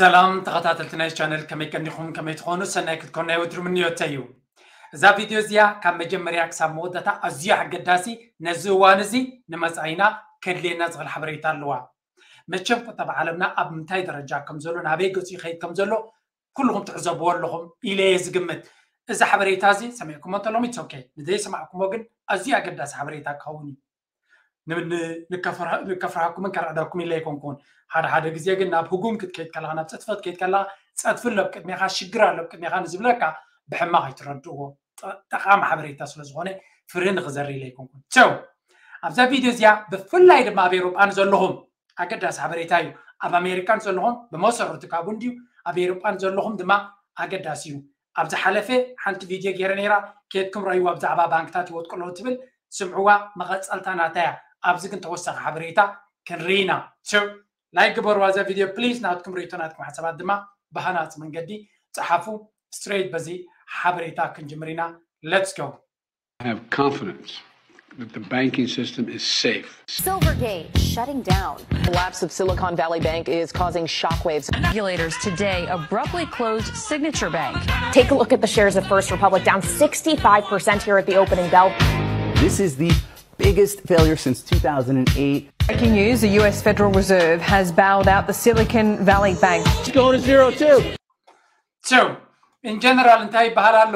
ሰላም ተኸታተልቲ ናይ ቻነል፣ ከመይ ቀኒኹም? ከመይ ትኾኑ? ሰናይ ክትኮኑ ናይ ወትሩ ምንዮተይ እዩ። እዛ ቪድዮ እዚኣ ካብ መጀመርያ ክሳብ መወዳእታ ኣዝዩ ኣገዳሲ፣ ነዚ እዋን እዚ ንመጻኢና ከድልየና ዝኽእል ሓበሬታ ኣለዋ። መቸም ቁጠባ ዓለምና ኣብ ምንታይ ደረጃ ከም ዘሎ፣ ናበይ ገጹ ይኸይድ ከም ዘሎ ኩልኹም ትዕዘብዎ ኣለኹም ኢለ እየ ዝግምት። እዚ ሓበሬታ እዚ ሰሚዕኩሞ እንተሎም it's okay፣ ንዘይሰማዕኩሞ ግን ኣዝዩ ኣገዳሲ ሓበሬታ ክኸውን እዩ። ን- ን- ንከፍርሃ- ንከፍርሃኩምን ከርዕደኩምን ኢለ ኣይኮንኩን። ሓደ ሓደ ግዜ ግን ናብ ህጉም ክትከይድ ከለኻ፣ ናብ ጸድፊ ክትከይድ ከለኻ፣ ጸድፊ ኣሎ ኣብ ቅድሜኻ፣ ሽግር ኣሎ ኣብ ቅድሜኻ ንዝብለካ ብሕማቕ ኣይትረድእዎ። ጠ- ጠቓሚ ሓበሬታ ስለ ዝኾነ ፍርሂ ንኽዘሪ ኢለ ኣይኮንኩን። So ኣብዛ ቪድዮ እዚኣ ብፍላይ ድማ ኣብ ኤውሮጳ ንዘለኹም ኣገዳሲ ሓበሬታ እዩ። ኣብ ኣሜሪካ ንዘለኹም ብመሰረቱ ካብኡ እንድዩ፣ ኣብ ኤውሮጳ ንዘለኹም ድማ ኣገዳሲ እዩ። ኣብ ዝሓለፈ ሓንቲ ቪድዮ ገይረ ነይራ፣ ኬድኩም ረእይዋ፣ ብዛዕባ ባንክታት ይወድቁ ኣለዉ ትብል፣ ስምዕዋ፣ መቐጸልታ ናታ እያ። ኣብዚ ግን ተወሳኺ ሓበሬታ ክንርኢ ኢና። So ላይክ ግበርዋ እዛ ቪድዮ ፕሊዝ፣ ናትኩም ርእይቶ ናትኩም ሓሳባት ድማ ብሃናጺ መንገዲ ጸሓፉ። ስትሬት በዚ ሓበሬታ ክንጅምር ኢና። Let's go። Have confidence that the banking system is safe. Silvergate shutting down. Collapse of Silicon Valley Bank is causing shockwaves. Regulators today abruptly closed Signature Bank. Take a look at the shares of First Republic, down sixty-five percent here at the opening bell. This is the biggest failure since two thousand eight. Breaking news, the U S Federal Reserve has bailed out the Silicon Valley Bank. It's going to zero too. So in general እንታይ ይበሃል ኣሎ?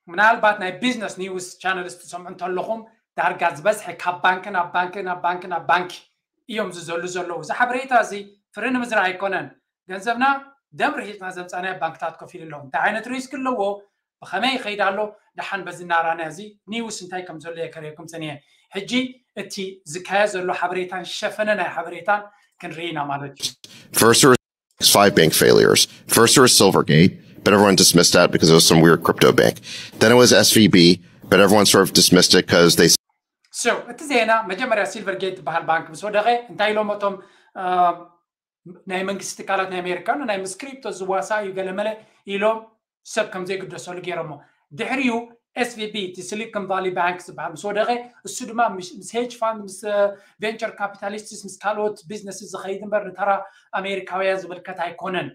ምናልባት ናይ ቢዝነስ ኒውስ ቻነልስ ትሰምዑ እንተለኹም፣ ዳርጋ ዝበዝሐ ካብ ባንክ ናብ ባንክ ናብ ባንክ ናብ ባንክ እዮም ዝዘሉ ዘለዉ። እዚ ሓበሬታ እዚ ፍረ ንምዝራእ ኣይኮነን። ገንዘብና ደም ርሂጽና ዘምጻናዮ ባንክታት ኮፍ ኢሉ ኣለዉ። እንታይ ዓይነት ሪስክ ኣለዎ? ብኸመይ ይኸይድ ኣሎ? ደሓን በዚ እናራና እዚ ኒውስ እንታይ ከም ዘሎ የከረየኩም ጸኒሐ። ሕጂ እቲ ዝካየ ዘሎ ሓበሬታን ሸፈነ ናይ ሓበሬታን ክንርኢ ኢና ማለት እዩ። First, there was five bank failures. First, there was Silvergate, but everyone dismissed that because it was some weird crypto bank. Then it was S V B, but everyone sort of dismissed it because they So እቲ ዜና መጀመርያ ሲልቨርጌት ዝበሃል ባንክ ምስ ወደቐ እንታይ ኢሎም እቶም አ፣ ናይ መንግስቲ ትካላት ናይ ኣሜሪካ፣ ናይ ምስ ክሪፕቶ ዝዋሳ እዩ ገለመለ ኢሎም ሰብ ከም ዘይግደሰሉ ገይሮሞ። ድሕሪኡ S V B እቲ ሲሊኮን ቫሊ ባንክ ዝበሃል ምስ ወደቐ፣ እሱ ድማ ምስ ሄጅ ፋንድ፣ ምስ ቬንቸር ካፒታሊስትስ፣ ምስ ካልኦት ቢዝነስ ዝኸይድ እምበር ንተራ ኣሜሪካውያን ዝምልከት ኣይኮነን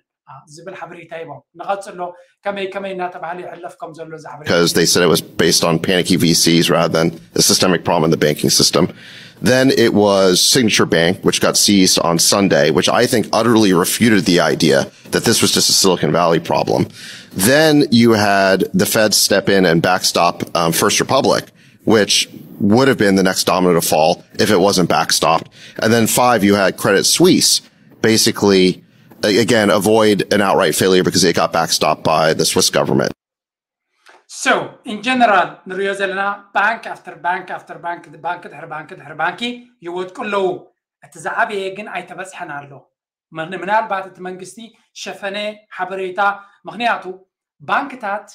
ዝብል ሓበሬታ ሂቦም። ንቐጽሎ ከመይ ከመይ እናተባህለ ይሕለፍ ከም ዘሎ እዚ ሓበሬታ። Because they said it was based on panicky V Cs rather than a systemic problem in the banking system. Then it was Signature Bank, which got seized on Sunday, which I think utterly refuted the idea that this was just a Silicon Valley problem. Then you had the Fed step in and backstop um, First Republic, which would have been the next domino to fall if it wasn't backstopped. And then five, you had Credit Suisse basically, again, avoid an outright failure because it got backstopped by the Swiss government. So in general ንሪኦ ዘለና ባንክ after bank after bank፣ ባንክ ድሕሪ ባንክ ድሕሪ ባንክ ይወድቁ ኣለዉ። እቲ ዝዓበየ ግን ኣይተበፅሐን ኣሎ። ምናልባት እቲ መንግስቲ ሸፈነ ሓበሬታ፣ ምክንያቱ ባንክታት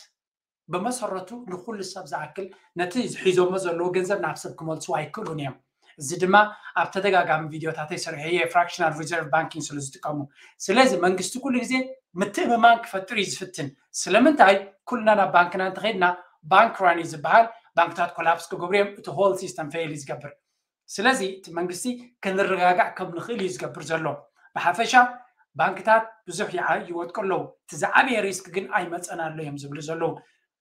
ብመሰረቱ ንኩሉ ሰብ ዝኣክል ነቲ ዝሒዞሞ ዘለዎ ገንዘብ ናብ ሰብ ክመልሱ ኣይክእሉን እዮም። እዚ ድማ ኣብ ተደጋጋሚ ቪድዮታተይ ሰሪሐ እየ፣ ፍራክሽናል ሪዘርቭ ባንኪንግ ስለ ዝጥቀሙ። ስለዚ መንግስቲ ኩሉ ግዜ ምትእምማን ክፈጥር እዩ ዝፍትን። ስለምንታይ? ኩልና ናብ ባንክና እንተኸድና ባንክ ራን እዩ ዝበሃል። ባንክታት ኮላፕስ ክገብሩ እዮም፣ እቲ ሆል ሲስተም ፌል እዩ ዝገብር። ስለዚ እቲ መንግስቲ ክንረጋጋዕ ከም ንኽእል እዩ ዝገብር ዘሎ። ብሓፈሻ ባንክታት ብዙሕ ይወድቁ ኣለዉ፣ እቲ ዝዓበየ ሪስክ ግን ኣይመፀን ኣሎ እዮም ዝብሉ ዘለዉ።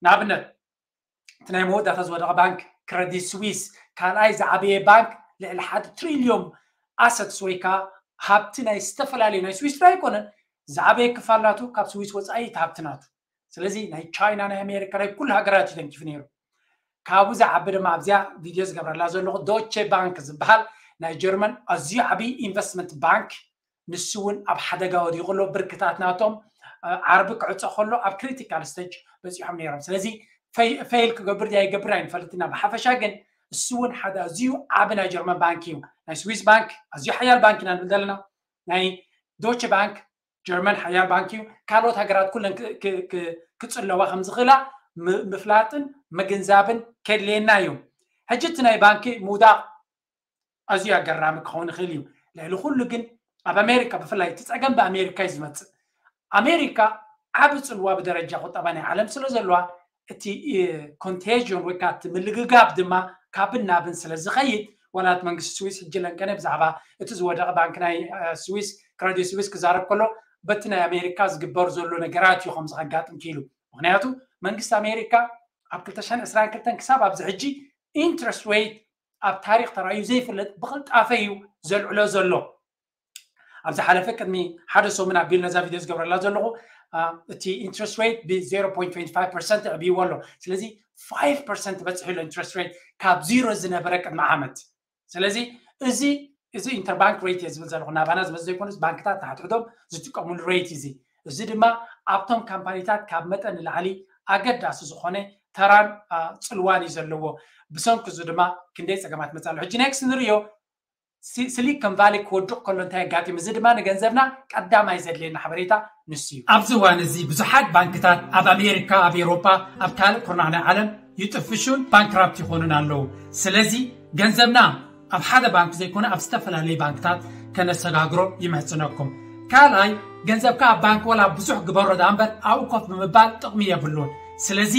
ንኣብነት እቲ ናይ መወዳእታ ዝወደቐ ባንክ ክረዲት ስዊስ፣ ካልኣይ ዝዓበየ ባንክ፣ ልዕሊ ሓደ ትሪልዮን ኣሰትስ ወይ ከዓ ሃብቲ ናይ ዝተፈላለዩ ናይ ስዊስ ጥራይ ኣይኮነን፣ ዝዓበየ ክፋል ናቱ ካብ ስዊስ ወፃኢ እቲ ሃብቲ ናቱ። ስለዚ ናይ ቻይና፣ ናይ ኣሜሪካ፣ ናይ ኩሉ ሃገራት እዩ ተንኪፉ ነይሩ። ካብኡ ዝዓቢ ድማ ኣብዚኣ ቪድዮ ዝገብረላ ዘለኹ ዶቼ ባንክ ዝበሃል ናይ ጀርመን ኣዝዩ ዓብዪ ኢንቨስትመንት ባንክ፣ ንሱ እውን ኣብ ሓደጋ ወዲቑ ኣሎ። ብርክታት ናቶም ዓርቢ ክዕፆ ከሎ ኣብ ክሪቲካል ስቴጅ በፂሖም ነይሮም። ስለዚ ፌይል ክገብር ድያ ይገብር ኣይንፈልጥ ኢና። ብሓፈሻ ግን እሱ እውን ሓደ ኣዝዩ ዓቢ ናይ ጀርመን ባንክ እዩ። ናይ ስዊስ ባንክ ኣዝዩ ሓያል ባንክ ኢና ንብል ዘለና። ናይ ዶቼ ባንክ ጀርመን ሓያል ባንክ እዩ። ካልኦት ሃገራት ኩለን ክፅለዋ ከም ዝኽእላ ምፍላጥን ምግንዛብን ከድልየና እዩ። ሕጂ እቲ ናይ ባንኪ ምውዳቕ ኣዝዩ ኣገራሚ ክኸውን ይኽእል እዩ። ልዕሊ ኩሉ ግን ኣብ ኣሜሪካ ብፍላይ እቲ ፀገም ብኣሜሪካ እዩ ዝመፅእ። ኣሜሪካ ዓቢ ፅልዋ ብደረጃ ቁጠባ ናይ ዓለም ስለ ዘለዋ እቲ ኮንቴጅን ወይ ከዓ እቲ ምልግጋብ ድማ ካብን ናብን ስለ ዝኸይድ ዋላ እቲ መንግስቲ ስዊስ ሕጂ ለንቀነ ብዛዕባ እቲ ዝወደቐ ባንክ ናይ ስዊስ ክረዲት ስዊስ ክዛረብ ከሎ በቲ ናይ ኣሜሪካ ዝግበር ዘሎ ነገራት እዩ ከምዚ ከጋጥም ክኢሉ። ምክንያቱ መንግስቲ ኣሜሪካ ኣብ ክልተ ሽሕን ዕስራን ክልተን ክሳብ ኣብዚ ሕጂ ኢንትረስት ሬት ኣብ ታሪክ ተራእዩ ዘይፍለጥ ብቅልጣፈ እዩ ዘልዕሎ ዘሎ። ኣብ ዝሓለፈ ቅድሚ ሓደ ሰሙን ኣቢሉ ነዛ ቪድዮ ዝገብረላ ዘለኹ እቲ ኢንትረስት ሬት ብ ዜሮ ፖይንት ትዌንቲ ፋይቭ ፐርሰንት ኣዕብይዎ ኣሎ። ስለዚ ፋይቭ ፐርሰንት በፂሑ ኣሎ ኢንትረስት ሬት ካብ ዜሮ ዝነበረ ቅድሚ ዓመት። ስለዚ እዚ እዚ ኢንተርባንክ ሬት እየ ዝብል ዘለኹ፣ ናባና ዝመፅ ዘይኮነስ ባንክታት ንሓድሕዶም ዝጥቀሙሉ ሬት እዚ። እዚ ድማ ኣብቶም ካምፓኒታት ካብ መጠን ንላዕሊ ኣገዳሲ ዝኾነ ተራን ጽልዋን እዩ ዘለዎ። ብሰንኩ እዚ ድማ ክንደይ ፀገማት መፅእ ኣሎ። ሕጂ ኔክስት ንሪኦ። ሲሊኮን ቫሊ ክወድቕ ከሎ እንታይ ኣጋጢሙ? እዚ ድማ ንገንዘብና ቀዳማይ ዘድልየና ሓበሬታ ንሱ እዩ። ኣብዚ እዋን እዚ ብዙሓት ባንክታት ኣብ ኣሜሪካ፣ ኣብ ኤውሮጳ፣ ኣብ ካልእ ኩርናዕ ናይ ዓለም ይጥፍሹን ባንክራፕት ይኾኑን ኣለዉ። ስለዚ ገንዘብና ኣብ ሓደ ባንክ ዘይኮነ ኣብ ዝተፈላለዩ ባንክታት ከነሰጋግሮ ይምሕጽነኩም። ካልኣይ፣ ገንዘብካ ኣብ ባንክ ወላ ብዙሕ ግበሮ ደኣ እምበር ኣብኡ ኮፍ ብምባል ጥቕሚ የብሉን። ስለዚ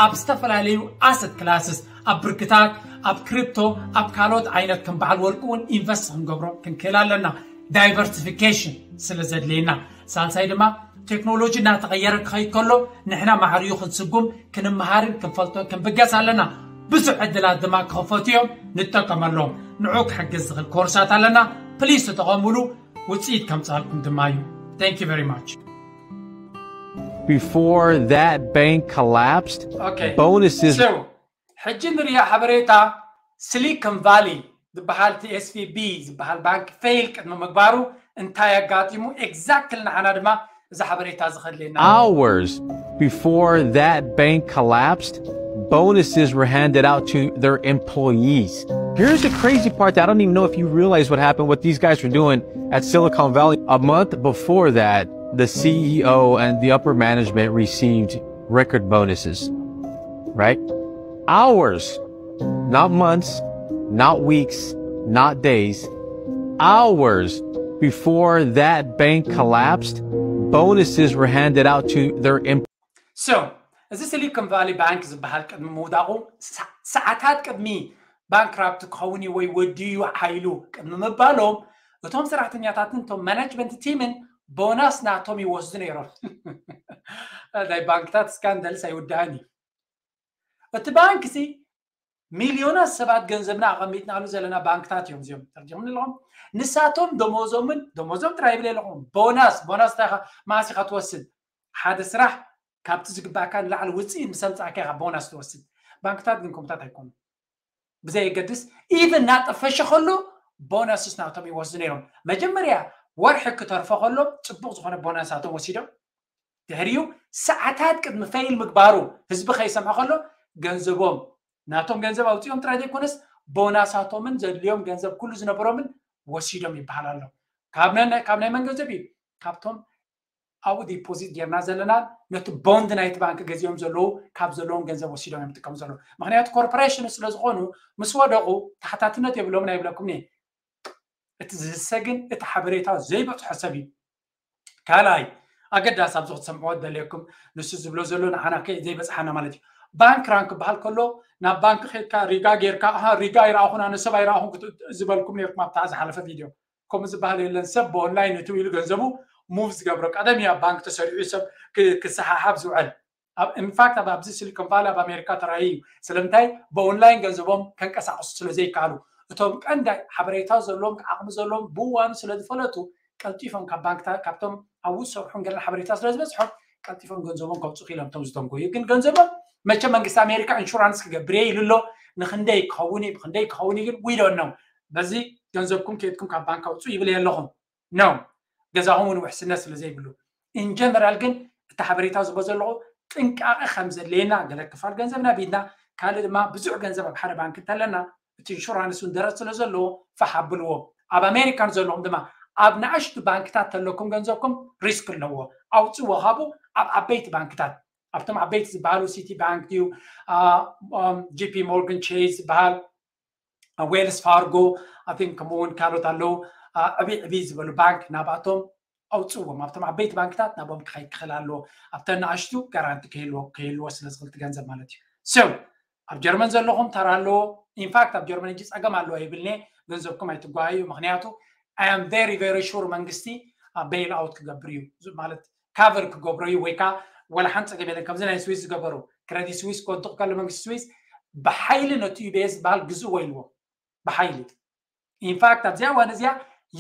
ኣብ ዝተፈላለዩ ኣሰት ክላስስ፣ ኣብ ብርክታት፣ ኣብ ክሪፕቶ፣ ኣብ ካልኦት ዓይነት ከም በዓል ወርቂ እውን ኢንቨስት ክንገብሮ ክንክእል ኣለና። ዳይቨርሲፊኬሽን ስለ ዘድልየና። ሳልሳይ ድማ ቴክኖሎጂ እናተቐየረ ክኸይድ ከሎ ንሕና ማዕሪኡ ክንስጉም ክንመሃርን ክንፈልጦን ክንብገስ ኣለና። ብዙሕ ዕድላት ድማ ክኸፈቱ እዮም፣ ንጠቀመሎም። ንዑ ክሕግዝ ዝኽእል ኮርሳት ኣለና። ፕሊስ ተጠቐሙሉ፣ ውፅኢት ከምፅኣልኩም ድማ እዩ። Thank you very much. Before that bank collapsed, Okay. Bonuses. So, ሕጂ ንሪኦ ሓበሬታ ሲሊኮን ቫሊ ዝበሃል እቲ ኤስቪቢ ዝበሃል ባንክ ፌል ቅድሚ ምግባሩ እንታይ ኣጋጢሙ? ኤግዛክትሊ ንዓና ድማ እዚ ሓበሬታ ዝኸድለና። Hours before that bank collapsed, bonuses were handed out to their employees. Here's the crazy part that I don't even know if you realize what happened, what these guys were doing at Silicon Valley. A month before that, the C E O and the upper management received record bonuses, right? Hours, not months, not weeks, not days, hours before that bank collapsed, bonuses were handed out to their employees. So, እዚ ሲሊኮን ቫሊ ባንክ ዝበሃል ቅድሚ ምውዳቑ ሰዓታት ቅድሚ ባንክራፕት ክኸውን እዩ ወይ ወዲዩ ሓይሉ ቅድሚ ምባሎም እቶም ሰራሕተኛታትን እቶም ማናጅመንት ቲምን ቦናስ ናቶም ይወስዱ ነይሮም። ናይ ባንክታት ስካንደልስ ኣይውዳእን እዩ። እቲ ባንክ ሲ ሚልዮናት ሰባት ገንዘብና ኣቐሚጥናሉ ዘለና ባንክታት እዮም እዚኦም ተርጀምኒ ኣለኹም። ንሳቶም ደሞዞምን ደሞዞም ጥራይ ይብል ኣለኹም። ቦናስ ቦናስ እንታይ ኢኻ መዓስ ኢኻ ትወስድ? ሓደ ስራሕ ካብቲ ዝግባእካ ንላዕሊ ውፅኢት ምስ ኣምፃእካ ኢኻ ቦናስ ትወስድ። ባንክታት ግን ከምታት ኣይኮኑ። ብዘየገድስ ኢቨን እናጠፈሸ ከሎ ቦናስስ ናቶም ይወስዱ ነይሮም። መጀመርያ ወርሒ ክተርፎ ከሎ ፅቡቅ ዝኾነ ቦናሳቶም ወሲዶም ድሕሪኡ ሰዓታት ቅድሚ ፌል ምግባሩ ህዝቢ ከይሰምዖ ከሎ ገንዘቦም ናቶም ገንዘብ ኣውፅኦም ጥራይ ዘይኮነስ ቦናሳቶምን ዘድልዮም ገንዘብ ኩሉ ዝነበሮምን ወሲዶም ይበሃል ኣሎ። ካብ ናይ መን ገንዘብ እዩ? ካብቶም ኣብኡ ዲፖዚት ጌርና ዘለና ነቲ ቦንድ ናይቲ ባንክ ገዚኦም ዘለዉ ካብ ዘለዎም ገንዘብ ወሲዶም እዮም ጥቀሙ ዘለዉ። ምክንያቱ ኮርፖሬሽን ስለዝኾኑ ምስ ወደቑ ተሓታትነት የብሎምን ኣይብለኩም እየ። እቲ ዝህሰ ግን እቲ ሓበሬታ ዘይበፅሖ ሰብ እዩ። ካልኣይ ኣገዳሲ ኣብዚ ክትሰምዕዎ ደልየኩም ንሱ ዝብሎ ዘሎ ንዓና ከ ዘይበፅሓና ማለት እዩ። ባንክ ራን ክበሃል ከሎ ናብ ባንክ ከድካ ሪጋ ጌርካ ኣሃ ሪጋ ይረኣኹን ኣነ ሰብ ኣይረኣኹን ዝበልኩም ነርኩም ኣብታ ዝሓለፈ ቪድዮ። ከምኡ ዝበሃል የለን። ሰብ ብኦንላይን እትው ኢሉ ገንዘቡ ሙቭ ዝገብሮ ቀደም እዩ ኣብ ባንክ ተሰሪዑ ሰብ ክሰሓሓብ ዝውዕል። ኢንፋክት ኣብዚ ሲሊኮን ቫሊ ኣብ ኣሜሪካ ተራእዩ እዩ። ስለምንታይ? ብኦንላይን ገንዘቦም ከንቀሳቀሱ ስለዘይከኣሉ እቶም ቀንዲ ሓበሬታ ዘለዎም ዓቅሚ ዘለዎም ብእዋኑ ስለዝፈለጡ ቀልጢፎም ካብ ባንክታት ካብቶም ኣብኡ ዝሰርሑን ገለን ሓበሬታ ስለዝበዝሖም ቀልጢፎም ገንዘቦም ከውፅኡ ክኢሎም እቶም ዝተንኮዩ ግን ገንዘቦም መቸ መንግስቲ ኣሜሪካ ኢንሹራንስ ክገብር እየ ኢሉ ኣሎ። ንክንደይ ክኸውን እዩ ብክንደይ ክኸውን እዩ ግን ዊዶን ነው። በዚ ገንዘብኩም ከየድኩም ካብ ባንክ ኣውፅኡ ይብል ኣለኹም ነው። ገዛኹም እውን ውሕስነት ስለዘይብሉ ኢንጀነራል ግን እቲ ሓበሬታ ዝቦ ዘለኹ ጥንቃቐ ከም ዘድለየና ገለ ክፋል ገንዘብና ቢድና ካልእ ድማ ብዙሕ ገንዘብ ኣብ ሓደ ባንክ እንተለና እቲ ኢንሹራንስ እውን ደረት ስለ ዘለዎ ፋሕ ኣብልዎ። ኣብ ኣሜሪካን ዘለኹም ድማ ኣብ ንኣሽቱ ባንክታት ተለኩም ገንዘብኩም ሪስክ ኣለዎ። ኣውፅዎ ካብኡ ኣብ ዓበይቲ ባንክታት ኣብቶም ዓበይቲ ዝበሃሉ ሲቲ ባንክ ድዩ ጂፒ ሞርገን ቼዝ ዝበሃል ዌልስ ፋርጎ ኣን ከምኡውን ካልኦት ኣለዉ። ዕብይ ዕብይ ዝበሉ ባንክ ናብኣቶም ኣውፅዎም ኣብቶም ዓበይቲ ባንክታት ናብኦም ክኸይድ ክኽእል ኣለዎ። ኣብተን ንኣሽቱ ጋራንቲ ክህልዎ ክህልዎ ስለ ዝኽልቲ ገንዘብ ማለት እዩ። So ኣብ ጀርመን ዘለኹም ተራ ኣለዎ። ኢንፋክት ኣብ ጀርመን እጂ ፀገም ኣለዎ ይብልኒ ገንዘብኩም ኣይትጓዩ። ምክንያቱ I am very very sure መንግስቲ ቤይል ኣውት ክገብር እዩ ማለት ካቨር ክገብሮ እዩ ወይ ከዓ ወላ ሓንቲ ፀገም የለን። ከምዚ ናይ ስዊስ ዝገበሩ ክረዲት ስዊስ ኮንትቕ ከሎ መንግስቲ ስዊስ ብሓይሊ ነቲ ዩቢኤስ ዝበሃል ግዝእዎ ኢልዎ ብሓይሊ። ኢንፋክት ኣብዚኣ እዋን እዚኣ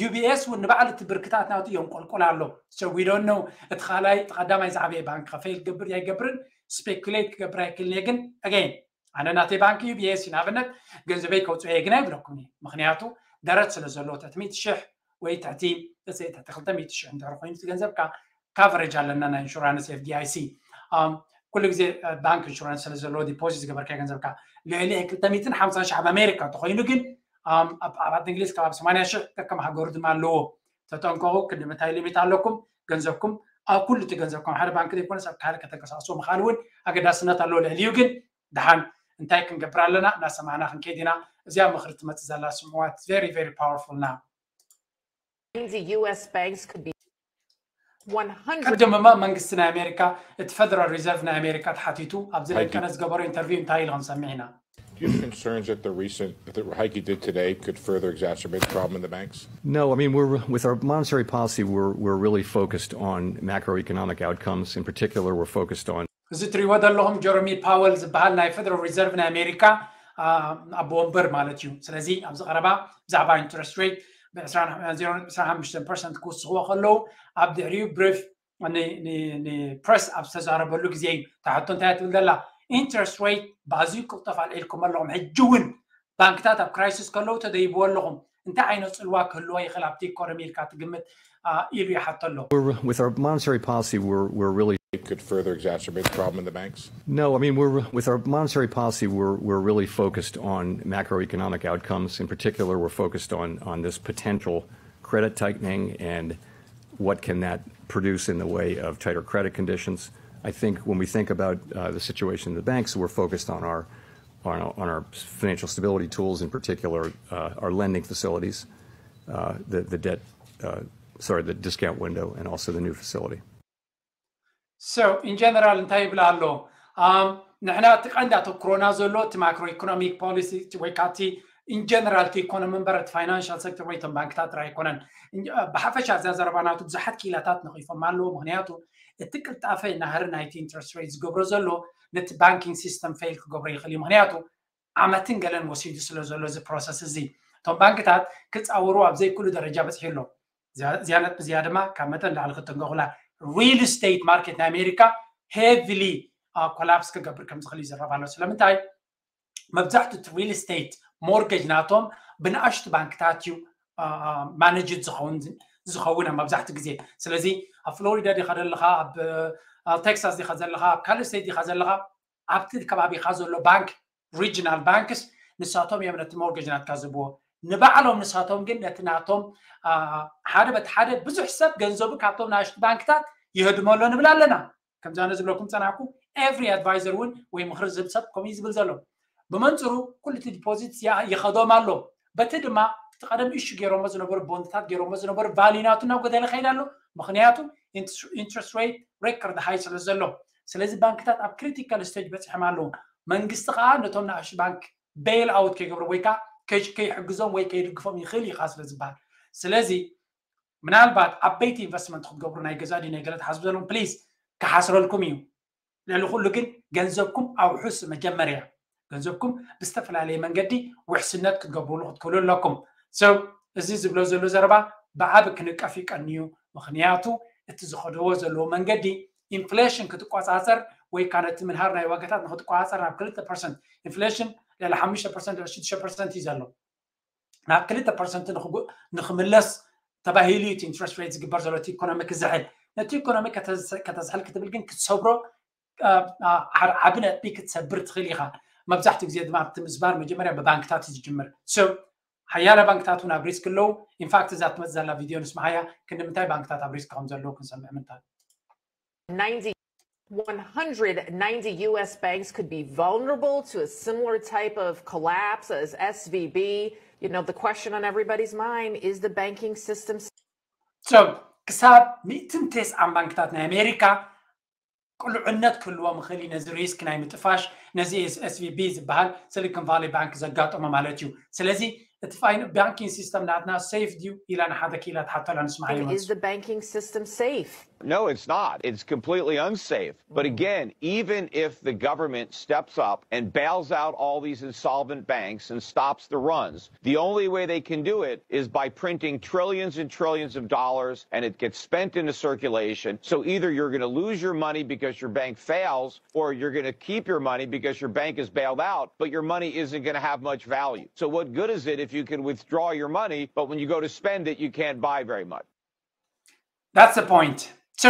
ዩቢኤስ እውን ንባዕሉ እቲ ብርክታት ናቱ የንቆልቆል ኣሎ። So we don't know እቲ ካልኣይ እቲ ቀዳማይ ዝዓበየ ባንክ ከፈይል ገብር ኣይገብርን ስፔኩሌት ክገብር ኣይክልን እየ። ግን ኣገይን ኣነ ናተይ ባንክ ዩቢኤስ እዩ። ንኣብነት ገንዘበይ ከውፅኦ እየ ግን ኣይብለኩም እየ። ምክንያቱ ደረት ስለ ዘለዎ ትሕቲ ሚእቲ ሽሕ ወይ ትሕቲ ትሕቲ ክልተ ሚእቲ ሽሕ እንድሕር ኮይኑ እቲ ገንዘብካ ካቨሬጅ ኣለና ናይ ኢንሹራንስ ኤፍዲኣይሲ። ኩሉ ግዜ ባንክ ኢንሹራንስ ስለ ዘለዎ ዲፖዚት ዝገበርካ ገንዘብካ ልዕሊ ክልተ ሚእትን ሓምሳን ሺሕ ኣብ ኣሜሪካ እንተኮይኑ ግን ኣብ ዓድ እንግሊዝ ከባቢ ሰማንያ ሽሕ ከከም ሃገሩ ድማ ኣለዎ። ተጠንቀቁ። ክንዲ ምንታይ ሊሚት ኣለኩም ገንዘብኩም ኣብ ኩሉ እቲ ገንዘብኩም ሓደ ባንክ ዘይኮነስ ኣብ ካልእ ከተንቀሳቅስዎ ምክኣል እውን ኣገዳስነት ኣለዎ። ልዕሊኡ ግን ደሓን እንታይ ክንገብር ኣለና እናሰማዕና ክንከይድ ኢና። እዚኣ ምክሪ ትመፅእ ዘላ ስምዕዋ። Very very powerful now. U S banks could be one hundred. ቅድም እማ መንግስቲ ናይ ኣሜሪካ እቲ ፌደራል ሪዘርቭ ናይ ኣሜሪካ ተሓቲቱ ኣብዚ ለንቀነ ዝገበሮ ኢንተርቪው እንታይ ኢሉ ክንሰምዕ ኢና። Do you have concerns that the recent that what Heike did today could further exacerbate the problem in the banks? No, I mean we're with our monetary policy. We're we're really focused on macroeconomic outcomes. In particular, we're focused on እዚ ትሪእዎ ዘለኹም ጀረሚ ፓወል ዝበሃል ናይ ፌደራል ሪዘርቭ ናይ ኣሜሪካ ኣቦ ወንበር ማለት እዩ። ስለዚ ኣብዚ ቀረባ ብዛዕባ ኢንትረስት ሬት ብ ዕስራን ሓሙሽተን ፐርሰንት ክውስኽዎ ከለዉ ኣብ ድሕሪኡ ብሪፍ ንፕረስ ኣብ ዝተዛረበሉ ግዜ እዩ። ተሓቶ እንታይ ትብል ዘላ ኢንትረስት ሬት ብኣዝዩ ቅልጠፍ ኣልዒልኩም ኣለኹም። ሕጂ እውን ባንክታት ኣብ ክራይሲስ ከለዉ ተደይብዎ ኣለኹም። እንታይ ዓይነት ፅልዋ ክህልዎ ይኽእል ኣብቲ ኢኮኖሚ ኢልካ ትግምት ኢሉ ይሓቶ ኣሎ። With our monetary policy, we're, we're really It could further exacerbate the problem in the banks. No, I mean we're with our monetary policy. We're we're really focused on macroeconomic outcomes. In particular, we're focused on on this potential credit tightening and what can that produce in the way of tighter credit conditions. I think when we think about uh, the situation in the banks, we're focused on our on, on our financial stability tools, in particular uh, our lending facilities, uh, the the debt, uh, sorry, the discount window, and also the new facility. So in general እንታይ ይብል ኣሎ? ንሕና እቲ ቀንዲ ኣተኩሮና ዘሎ እቲ ማክሮ ኢኮኖሚክ ፖሊሲ ወይ ከዓ እቲ ኢንጀነራል እቲ ኢኮኖሚ እምበር እቲ ፋይናንሻል ሴክተር ወይ እቶም ባንክታት ጥራይ ኣይኮነን። ብሓፈሻ እዛ ዘረባ ናቱ ብዙሓት ክኢላታት ነቒፎም ኣለዎ። ምክንያቱ እቲ ቅልጣፈ ናህሪ ናይቲ ኢንትረስት ሬት ዝገብሮ ዘሎ ነቲ ባንኪንግ ሲስተም ፌል ክገብሮ ይኽእል እዩ። ምክንያቱ ዓመትን ገለን ወሲዱ ስለ ዘሎ እዚ ፕሮሰስ እዚ እቶም ባንክታት ክፃወሩ ኣብ ዘይክእሉ ደረጃ በፂሑ ኣሎ። እዚኣ ነጥቢ እዚኣ ድማ ካብ መጠን ላዕሊ ክትጥንቀቑላ። ሪል ስቴት ማርኬት ናይ ኣሜሪካ ሄቪሊ ኮላፕስ ክገብር ከም ዝኽእል እዩ ዝረብ ኣሎ። ስለምንታይ? መብዛሕትኡ እቲ ሪል ስቴት ሞርጌጅ ናቶም ብንኣሽቱ ባንክታት እዩ ማነጅ ዝኸውን ዝኸውን ኣብ መብዛሕትኡ ግዜ። ስለዚ ኣብ ፍሎሪዳ ዲኻ ዘለኻ፣ ኣብ ቴክሳስ ዲኻ ዘለኻ፣ ኣብ ካልእ ስቴት ዲኻ ዘለኻ፣ ኣብቲ ከባቢኻ ዘሎ ባንክ ሪጅናል ባንክስ ንሳቶም እዮም ነቲ ሞርጌጅ ናትካ ዝህብዎ። ንባዕሎም ንሳቶም ግን ነቲ ናቶም ሓደ በቲ ሓደ ብዙሕ ሰብ ገንዘቡ ካብቶም ንኣሽቱ ባንክታት ይህድመሎ ንብል ኣለና። ከምዚ ኣነ ዝብለኩም ፀናሕኩ ኤቭሪ ኣድቫይዘር እውን ወይ ምክሪ ዝህብ ሰብ ከምኡ እዩ ዝብል ዘሎ። ብመንፅሩ ኩሉ እቲ ዲፖዚት ይኸዶም ኣሎ። በቲ ድማ እቲ ቀደም ኢሹ ገይሮሞ ዝነበሩ ቦንድታት ገይሮሞ ዝነበሩ ቫልዩ ናቱ እናጎደለ ይኸይድ ኣሎ። ምክንያቱ ኢንትረስት ሬት ሬከርድ ሃይ ስለ ዘሎ። ስለዚ ባንክታት ኣብ ክሪቲካል ስቴጅ በፂሖም ኣለዉ። መንግስቲ ከዓ ነቶም ንኣሽቱ ባንክ ቤይል ኣውት ከይገብሮ ወይ ከዓ ከይሕግዞም ወይ ከይድግፎም ይኽእል እዩ ከዓ ስለ ዝበሃል። ስለዚ ምናልባት ዓበይቲ ኢንቨስትመንት ክትገብሩ ናይ ገዛ ድዩ ናይ ገለ ትሓስቡ ዘለኹም ፕሊዝ ክሓስረልኩም እዩ። ልዕሊ ኩሉ ግን ገንዘብኩም ኣውሕሱ። መጀመርያ ገንዘብኩም ብዝተፈላለየ መንገዲ ውሕስነት ክትገብሩሉ ክትክእሉ ኣለኩም። So እዚ ዝብሎ ዘሎ ዘረባ ብዓቢ ክንቀፍ እዩ ቀንዩ። ምክንያቱ እቲ ዝኸደዎ ዘለዎ መንገዲ ኢንፍሌሽን ክትቆፃፀር ወይ ከዓ ነቲ ምንሃር ናይ ዋጋታት ንክትቆፃፀር ናብ ክልተ ፐርሰንት ኢንፍሌሽን ልዕሊ ሓሙሽተ ፐርሰንት ልዕሊ ሽዱሽተ ፐርሰንት እዩ ዘሎ። ናብ ክልተ ፐርሰንት ንክምለስ ተባሂሉ እዩ እቲ ኢንትረስት ሬት ዝግበር ዘሎ እቲ ኢኮኖሚ ክዝሕል። ነቲ ኢኮኖሚ ከተዝሕል ክትብል ግን ክትሰብሮ ዓቢ ነጥቢ ክትሰብር ትኽእል ኢኻ። መብዛሕትኡ ግዜ ድማ ኣብቲ ምስባር መጀመርያ ብባንክታት እዩ ዝጅምር። ሓያለ ባንክታት እውን ኣብ ሪስክ ኣለዉ። ኢንፋክት እዛ ትመፅእ ዘላ ቪድዮ ንስምዓያ ክንዲ ምንታይ ባንክታት ኣብ ሪስክ ከም ዘለዉ ክንሰምዕ ምንታይ። ninety, one hundred ninety U S banks could be vulnerable to a similar type of collapse as S V B. You know, the question on everybody's mind is the banking system. So ክሳብ ሚእትን ተስዓን ባንክታት ናይ ኣሜሪካ ቅሉዕነት ክህልዎም ይኽእል እዩ ነዚ ሪስክ ናይ ምጥፋሽ። ነዚ SVB ዝበሃል Silicon Valley Bank ዘጋጠሞ ማለት እዩ። ስለዚ እቲ banking system ናትና safe ድዩ ኢላ ንሓደ ክኢላ ትሓተላ ንስማዓዮ። Is the banking system safe? No, it's not. It's completely unsafe. But again, even if the government steps up and bails out all these insolvent banks and stops the runs, the only way they can do it is by printing trillions and trillions of dollars, and it gets spent into circulation. So either you're going to lose your money because your bank fails, or you're going to keep your money because your bank is bailed out, but your money isn't going to have much value. So what good is it if you can withdraw your money, but when you go to spend it, you can't buy very much? That's the point. So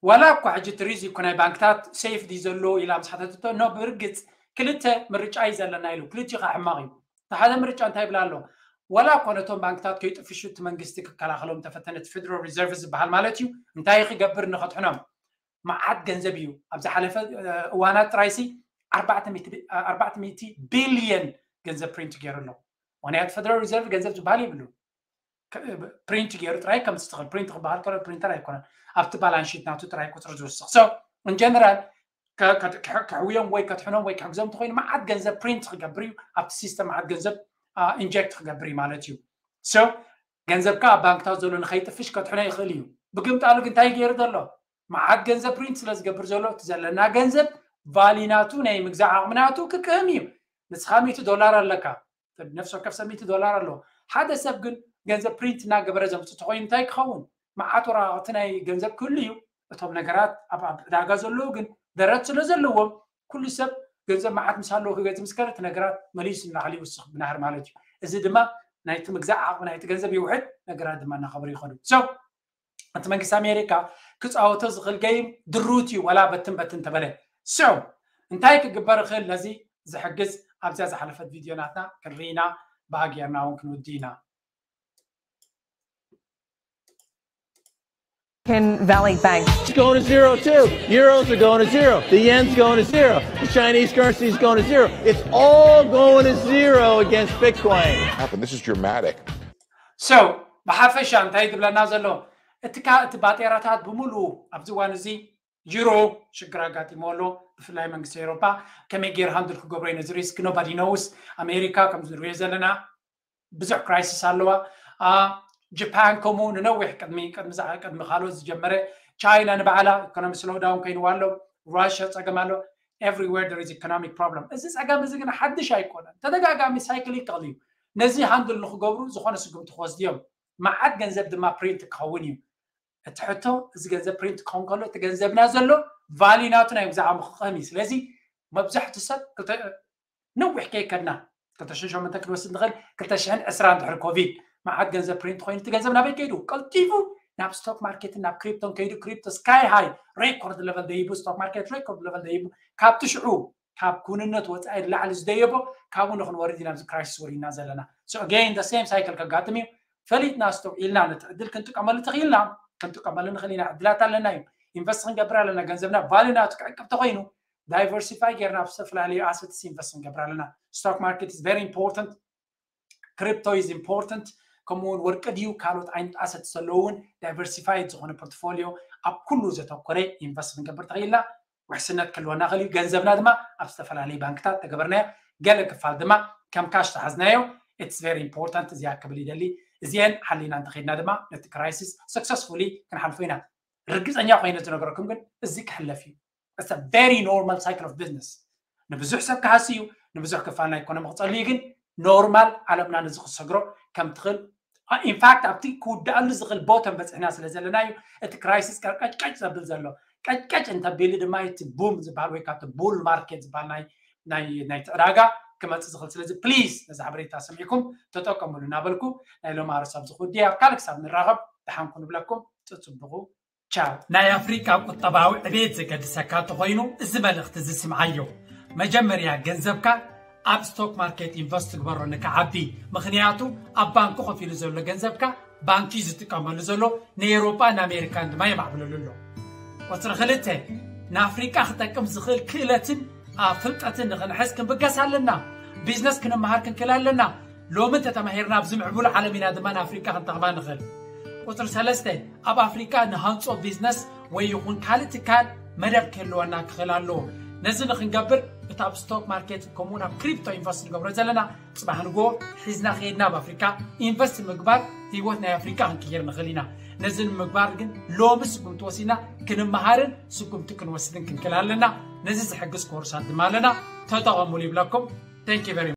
ዋላ እኳ ሕጂ እቲ risk ናይ ባንክታት safe ድዩ ዘሎ ኢላ ምስ ሓተተቶ፣ no፣ ብርግፅ ክልተ ምርጫ እዩ ዘለና ኢሉ። ክልቲኡ ከዓ ሕማቕ እዩ። እቲ ሓደ ምርጫ እንታይ ይብል ኣሎ? ዋላ እኳ ነቶም ባንክታት ከይጥፍሹ እቲ መንግስቲ ክከላኸሎም ተፈተነ፣ እቲ Federal Reserve ዝበሃል ማለት እዩ፣ እንታይ ክገብር ንኸድሕኖም? መዓት ገንዘብ እዩ። ኣብ ዝሓለፈ እዋናት ጥራይሲ ኣርባዕተ ሚእቲ ቢልዮን ገንዘብ print ገይሩ ኣሎ። ምክንያቱ Federal Reserve ገንዘብ ዝበሃል የብሉ። Print ገይሩ ጥራይ ከም ትኽእል፣ print ክበሃል ከሎ printer ኣይኮነን፣ ኣብቲ balance sheet ናቱ ጥራይ ቁፅሪ ዝውስኽ። So in general ከሕውዮም ወይ ከድሕኖም ወይ ክሕግዞም እንተኮይኑ መዓት ገንዘብ print ክገብር እዩ፣ ኣብቲ system መዓት ገንዘብ inject ክገብር እዩ ማለት እዩ። So ገንዘብካ ኣብ ባንክታት ዘሎ ንኸይጥፍሽ ከድሕኖ ይኽእል እዩ። ብግምጣሉ ግን እንታይ ገይሩ ዘሎ? መዓት ገንዘብ print ስለ ዝገብር ዘሎ እቲ ዘለና ገንዘብ value ናቱ ናይ ምግዛእ ዓቕሚ ናቱ ክቅህም እዩ። ንስኻ ሚእቲ ዶላር ኣለካ፣ ነፍሲ ወከፍ ሰብ ሚእቲ ዶላር ኣለዎ። ሓደ ሰብ ግን ገንዘብ print እናገበረ ዘምፅእ ተኮይኑ እንታይ ክኸውን? መዓት ወረቃቅቲ ናይ ገንዘብ ክህሉ እዩ። እቶም ነገራት ኣብ ዕዳጋ ዘለዉ ግን ደረት ስለ ዘለዎም ኩሉ ሰብ ገንዘብ መዓት ምስ ኣለዎ ክገዝእ ምስ ከለ እቲ ነገራት መሊሱ ንላዕሊ ይውስኽ ብናህሪ ማለት እዩ። እዚ ድማ ናይቲ ምግዛእ ዓቕሚ ናይቲ ገንዘብ ይውሕድ፣ ነገራት ድማ እናኸበሩ ይኸዱ። So እቲ መንግስቲ ኣሜሪካ ክፃወቶ ዝኽእል game ድሩት እዩ፣ ዋላ በትን በትን ተበለ። So እንታይ ክግበር ይኽእል ነዚ ዝሕግዝ ኣብዚኣ ዝሓለፈት ቪድዮ ናትና ክንርኢ ኢና፣ ብኣ ጌርና እውን ክንውዲ ኢና። Silicon Valley Bank. It's going to zero too. Euros are going to zero. The yen's going to zero. The Chinese currency is going to zero. It's all going to zero against Bitcoin. This is dramatic. So ብሓፈሻ እንታይ ትብለና ዘሎ? እቲ ካ እቲ ባጤራታት ብምሉኡ ኣብዚ እዋን እዚ ዩሮ ሽግር ኣጋጢሞ ኣሎ። ብፍላይ መንግስቲ ኤውሮፓ ከመይ ገይሩ handle ክገብሮ እዩ ነዚ risk? Nobody knows። ኣሜሪካ ከምዚ ንሪኦ ዘለና ብዙሕ crisis ኣለዋ። ጃፓን ከምኡ ንነዊሕ ቅድሚ ቅድሚ ዝዓ- ቅድሚ ካልኦት ዝጀመረ፣ ቻይና ንባዕላ economy slowdown ኮይንዋ ኣሎ፣ ራሽያ ፀገም ኣሎ፣ everywhere there is economic problem። እዚ ፀገም እዚ ግን ሓድሽ ኣይኮነን፣ ተደጋጋሚ cyclical እዩ። ነዚ handle ንክገብሩ ዝኾነ ስጉምቲ ክወስዱ እዮም። መዓት ገንዘብ ድማ print ክኸውን እዩ። እቲ ሕቶ እዚ ገንዘብ print ክኸውን ከሎ እቲ ገንዘብና ዘሎ value ናቱ ናይ ምግዛእ ዓቕሚ ክቕህም እዩ። ስለዚ መብዛሕትኡ ሰብ ክልተ- ነዊሕ ከይከድና ክልተ ሽሕን ሸሞንተን ክንወስድ ንኽእል። ክልተ ሽሕን ዕስራን ድሕሪ ኮቪድ መዓት ገንዘብ print ኮይኑ እቲ ገንዘብ ናበይ ከይዱ? ቀልጢፉ ናብ stock market ናብ ክሪፕቶን ከይዱ፣ ክሪፕቶ sky high record level ደይቡ፣ stock market record level ደይቡ፣ ካብቲ ሽዑ ካብ ክውንነት ወፃኢ ንላዕሊ ዝደየቦ ካብኡ ንክንወርድ ኢና ኣብዚ crisis ወሪድና ዘለና። So again the same cycle ከጋጥም እዩ። ፈሊጥና ኣስተውዒልና ነቲ ዕድል ክንጥቀመሉ ተኽኢልና ክንጥቀመሉ ንኽእል ኢና። ዕድላት ኣለና እዩ። ኢንቨስት ክንገብር ኣለና። ገንዘብና value ናቱ ክዕቅብ ተኮይኑ diversify ጌርና ኣብ ዝተፈላለዩ assets ኢንቨስት ክንገብር ኣለና። Stock market is very important, crypto is important፣ ከምኡ እውን ወርቂ ድዩ ካልኦት ዓይነት assets ዘለዉ እውን diversified ዝኾነ portfolio ኣብ ኩሉ ዘተኮረ ኢንቨስት ክንገብር ተኽኢልና። ውሕስነት ክህልወና ክእል እዩ። ገንዘብና ድማ ኣብ ዝተፈላለዩ ባንክታት ተገበርናዮ፣ ገለ ክፋል ድማ ከም cash ተሓዝናዮ። It's very important እዚኣ ክብል ይደሊ። እዚአን ሓሊና እንተኸድና ድማ ነቲ crisis successfully ክንሓልፎ ኢና። ርግፀኛ ኮይነ ዝነገረኩም ግን እዚ ክሕለፍ እዩ። It's a very normal cycle of business። ንብዙሕ ሰብ ክሃሲ እዩ፣ ንብዙሕ ክፋል ናይ ኢኮኖሚ ክፀሉ እዩ። ግን ኖርማል ዓለምና ነዚ ክሰግሮ ከም ትኽእል፣ in fact ኣብቲ ክውድኣሉ ዝኽእል bottom በፂሕና ስለ ዘለና እዩ። እቲ crisis ቀጭቀጭ ዘብል ዘሎ። ቀጭቀጭ እንተቢሉ ድማ እቲ boom ዝበሃል ወይ ካብቲ bull market ዝበሃል ናይ ናይ ናይቲ ዕዳጋ ክመፅእ ዝኽእል። ስለዚ please ነዚ ሓበሬታ ሰሚዕኩም ተጠቀሙሉ እናበልኩ ናይ ሎሚ ኣርእስቲ ኣብዚ ክውድእ። ኣብ ካልእ ክሳብ ንራኸብ ደሓን ኩኑ ንብለኩም። ፅፅብቑ። ቻው። ናይ ኣፍሪቃ ቁጠባዊ ዕቤት ዘገድሰካ እንተኾይኑ እዚ መልእኽቲ እዚ ስምዓዮ። መጀመርያ ገንዘብካ ኣብ stock market invest ትግበሮ ንክዓቢ። ምኽንያቱ ኣብ ባንኪ ኮፍ ኢሉ ዘሎ ገንዘብካ ባንኪ እዩ ዝጥቀመሉ ዘሎ፣ ንኤውሮጳን ኣሜሪካን ድማ የማዕብለሉ ኣሎ። ቁፅሪ ክልተ፣ ንኣፍሪቃ ክጠቅም ዝኽእል ክእለትን ፍልጠትን ንኽንሕዝ ክንብገስ ኣለና። ቢዝነስ ክንመሃር ክንክእል ኣለና። ሎሚ እንተተማሂርና ኣብዚ ምዕቡል ዓለም ኢና ድማ ንኣፍሪቃ ክንጠቕማ ንኽእል። ቁፅሪ ሰለስተ፣ ኣብ ኣፍሪቃ ንሃንጾ ቢዝነስ ወይ ይኹን ካልእ ትካል መደብ ክህልወና ክኽእል ኣለዎ። ነዚ ንኽንገብር እታ ኣብ ስቶክ ማርኬት ከምኡ ናብ ክሪፕቶ ኢንቨስት ንገብሮ ዘለና፣ ፅባሕ ንጎ ሒዝና ከይድና ኣብ ኣፍሪካ ኢንቨስት ምግባር ህይወት ናይ ኣፍሪካ ክንቅይር ንኽእል ኢና። ነዚ ንምግባር ግን ሎሚ ስጉምቲ ወሲድና ክንመሃርን ስጉምቲ ክንወስድን ክንክእል ኣለና። ነዚ ዝሕግዝ ኮርሳት ድማ ኣለና። ተጠቐሙሉ ይብለኩም። Thank you very much.